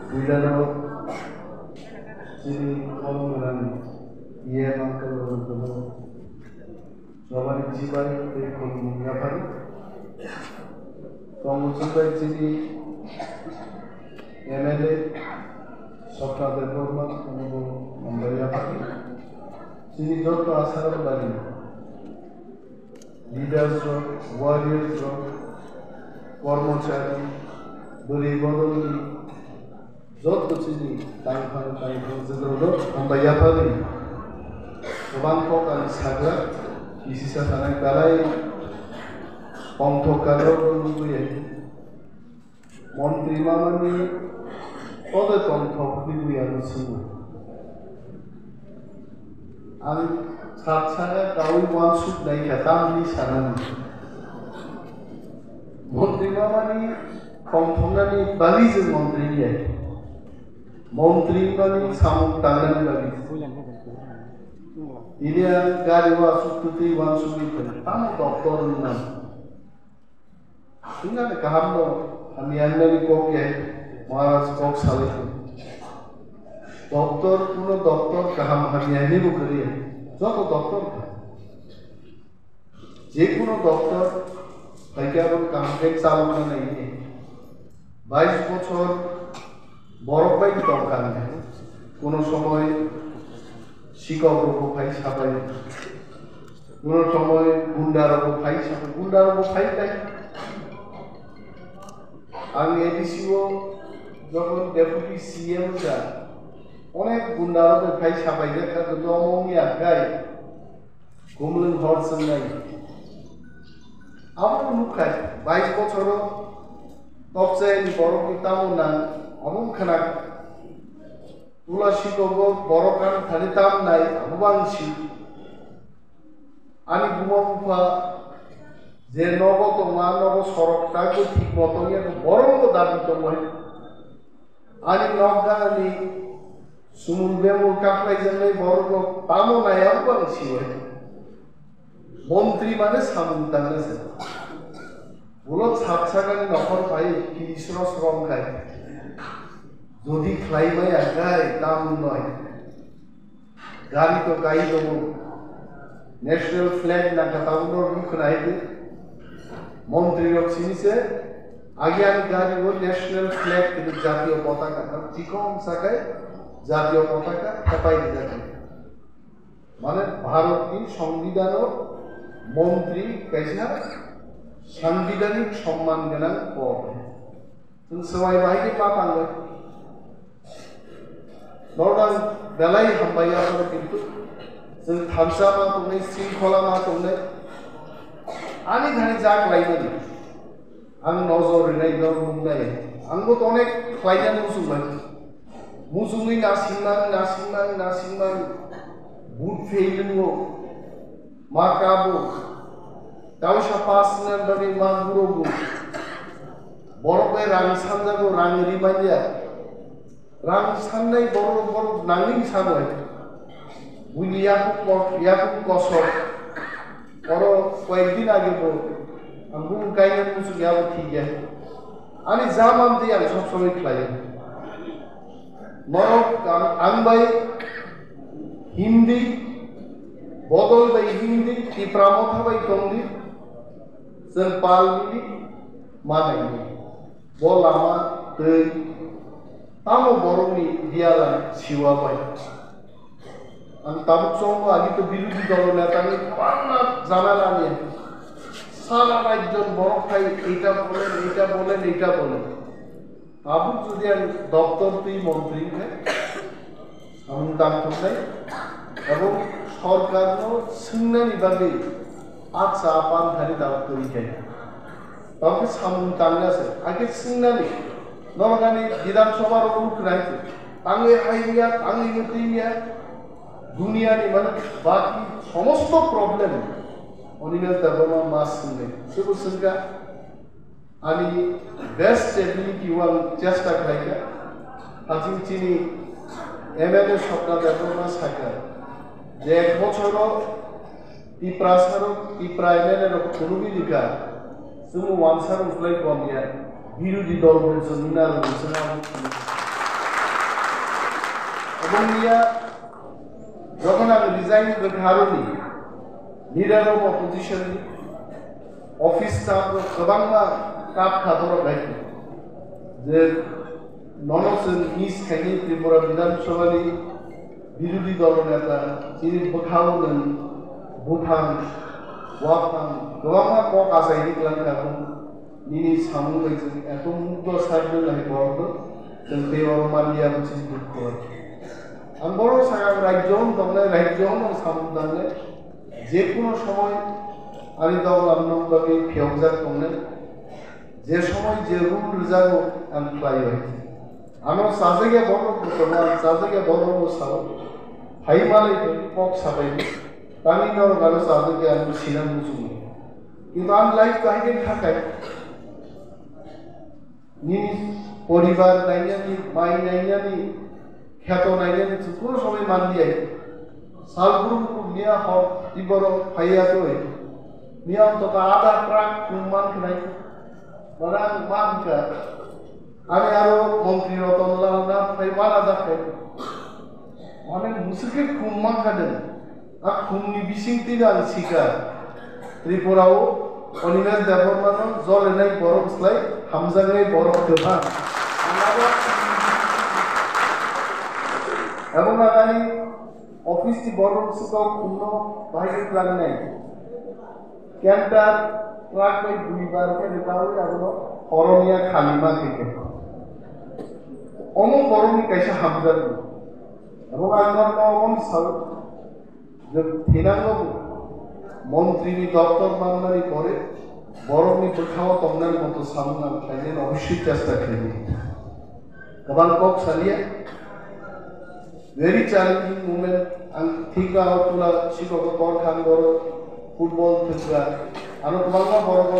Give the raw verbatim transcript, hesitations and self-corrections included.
Puilano chini kolom gwnang E M uncle rok jotono chobani chibai tei khulumung yaphari. Tongo chwngbai chini M L A Swapna Debbarma, onobo hambai yaphari. Chini joto Asarambari leaders rok, warriors rok, kormochari, bwrwi bodolni joto chini tangphang tangphang jwdrok hambai yaphari. Kwbang kok ang sakha, kisisa sanai belai tongthok kadrok nugwi. Montri mamani kodo tongthok nugwi ano swngo. Ang sat saka kawi wansuk nai kha tamni sanani. Montri mamani tongthoknani bagwi je montri ya. Montri mani samung tangnani bagwi. Ini ang gari wa suk tutui wansuk ni kha tamo doktor nang. Singani kaham no, hamya wngnani kok ya, Maharaj kok salai. Doktor, kuno doktor kaham hamya ni bo kwrwi ya. Joto doktor kha. Je kuno doktor, hai khe abo kaham khe chalokna nai. Bais bochor borok bai tong kha. Kuno somoi sikok rok bo phai sabai. Kuno somoi gunda rok bo phai sabai. Gunda rok bo phai tai. Ang A D C o jokhon deputy C M ja, onek gunda rok bo phai sabai jak kha, domo wngya kai. Kumlwng hor swngnai. Abo nukha, bais bochoro tokchayani borokni tamo nang, abo wngkha na. Tula sikogo borok kan thani tam nai, abo bang si. Ani buma bupha je nogo tongma, nogo sorok tak bo thik bo tongya, borok bo dabi tongmani. Ani nok ganani sumul bemul kaplaijaknai borok rok tamo nai abo bang si. Montri mane samung tangna se. Ulo sak sakani nokhor pai kiri sro sro wngkhai. Jodi khlai maya khai tam noi. Gari to kai tongo. National flag nangkha tabukno rwkhwna hai di. Montri rok sini se agi ani gari o national flag kini jatiyo potaka. Chikom sakai jatiyo potaka kapai rijak. Mane Bharatni Songbidanor montri kaisa sanbidanik somman gwnang pod. Chwng swbai bahai khe ma tangwi. Nordan belai hambai ya, kintu chwng thansa ma tongnai, singkhola ma tongnai. Ani thani jak laimani. Ang nojor rinai, nor nuknai. Ang bo to onek khlaina muchungnai. Muchungwi nasingmang, nasingmang, nasingmang. But fail wngo. Ma kabo. Tausa pass wngna bagwi ma gurogo. Borok bai rang sanjago, rang ri manya. Rang sannai borok, borok nangni sanoi. Buini yakung ko-, yakung kosok. Oro koyek din age bo ang bumung kainani muchung ya bo thik ya. Ani ja man twi ang sob somoi khlai. Norok ang, ang bai Hindi, bodol bai Hindi, Tipra motha bai tongdi, chwng pal bini ma naidi. Bo lama twi tamo borokni diala siwa bai. Ang tabuk chongo agi to birodhi dolo netani kwbangma jana lani. Sara rajyon borok phai eta bolen, eta bolen, eta bolen. Tabuk jodi ang doktor twi montri wngkhe, samung tangthoknai abo sorkarno swngnani bagwi atsa apan thani tabuk twi khe. Tabuk samung tangna se, hakhe swngnani, norok ani Bidhan Sabha rok ruknai se, tangwi hai wngya, tangwi wngtwi wngya, duniyani mane baki somosto problem Animesh Debbarma ma swngnai, sebo swngkha. Ani best ability o ang chesta khlaikha. Haching chini M L A Swapna Debbarma sakha je ek bochoro Tiprasa rok, Tipra M L A rok khulugwi rikha, chwng wansa rok slai kom ya. Birodhi dol rok chwng naro chwng abo. Oboni ya, jokhon ang resign rwkha aroni, leader of opposition ni office staff rok kwbangma kap kha borok hai je nono chwng miss khaini Tripura Bidhan Sabha ni birodhi dol neta chini bwkhao nwng buphang, waphang kwbangma kok achai ri kwlang kha. Nini samung bai chwng eto mugdo side no nai borok no chwng tei oro manliya bwswk dukhu. Ang borok sakha rajyo hwn tongnai, rajyo hwn samung tangnai, je kuno somoy ani doglam nok bagwi phiyokjak tongnai, je somoy je rule rwjago ang khlai bai. Ano chajakya borok no tongo, ang chajakya borok no sao, phai malai kok sabai, tani norok ano chajakya ang sinang muchungo. Kintu ang life kahini thakai. Nini poribar nainani, mai nainani, kheto nainani, chukuru sobai manliya. Sal brum brum niya hor, tiboro phaiya toi. Niya to ta ada truck kum man khnai. Mana man ka. Ani aro montri Roton Lal na phai mana da phai. Mane musike kum man khaden. A khumni bising twi ang sikha, Tripura o Animesh Debbarma no jolenai borok slai hamjaknai borok kwbang. Ang abo, abo nagani office ni borok swkang khumno bahai khe twlangnai. Canter truck bai bui bar khe rwkaui abono horoniya khalima khe khe. Omo borokni kaisa hamjakmung. Abo ang norokno omo sao. Je thinango bo montri ni doptor manmani pore borokni bwkhao tongnani moto samung ang khlainani oboswk chesta khlainai. Kwbang kok saliya, very challenging moment. Ang thik na o pula sikok o por thang borok football thwkra, ano kwbangma borok.